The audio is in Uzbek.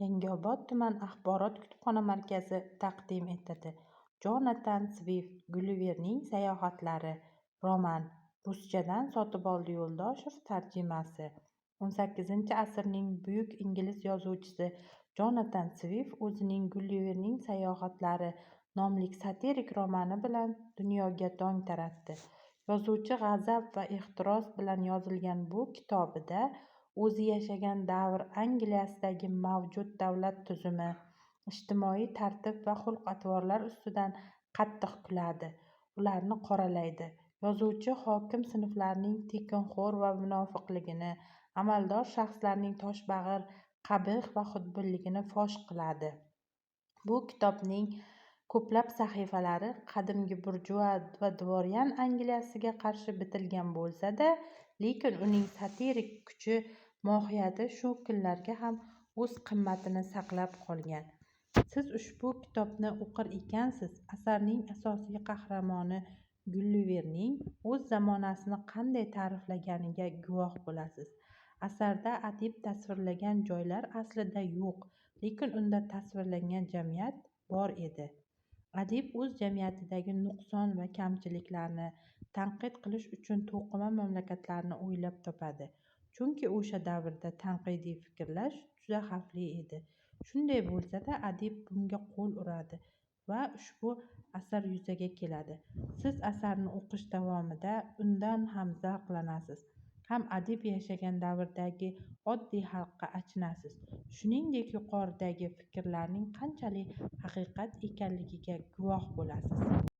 Yangiobod tuman axborot kutubxona markazi taqdim etadi. Jonatan Svift "Gulliverning sayohatlari" roman. Ruschadan Sotiboldi Yo'ldoshev tarjimasi. 18-asrning buyuk ingliz yozuvchisi Jonatan Svift o'zining "Gulliverning sayohatlari" nomli satirik romani bilan dunyoga dong taratdi. Yozuvchi g'azab va ehtiros bilan yozilgan bu kitobida o'zi yashagan davr Angliyasidagi mavjud davlat tuzumi, ijtimoiy tartib va xulq-atvorlar ustidan qattiq kuladi, ularni qoralaydi. Yozuvchi hokim sinflarning tekinxo'r va munofiqligini, amaldor shaxslarning toshbag'ir, qabih va xudbinligini fosh qiladi. Bu kitobning ko'plab sahifalari qadimgi burjua va dvoryan Angliyasiga qarshi bitilgan bo'lsa-da, lekin uning satirik kuchi, mohiyati shu kunlarda ham o'z qimmatini saqlab qolgan. Siz ushbu kitobni o'qir ekansiz, asarning asosiy qahramoni Gulliverning o'z zamonasini qanday ta'riflaganiga guvoh bo'lasiz. Asarda adib tasvirlagan joylar aslida yo'q, lekin unda tasvirlangan jamiyat bor edi. Adib o'z jamiyatidagi nuqson va kamchiliklarni tanqid qilish uchun to'qima mamlakatlarni o'ylab topadi. Chunki o'sha davrda tanqidiy fikrlash juda xavfli edi. Shunday bo'lsa-da, adib bunga qo'l uradi va ushbu asar yuzaga keladi. Siz asarni o'qish davomida undan ham zavqlanasiz, ham adib yashagan davrdagi oddiy xalqqa achinasiz. Shuningdek, yuqoridagi fikrlarning qanchalik haqiqat ekanligiga guvoh bo'lasiz.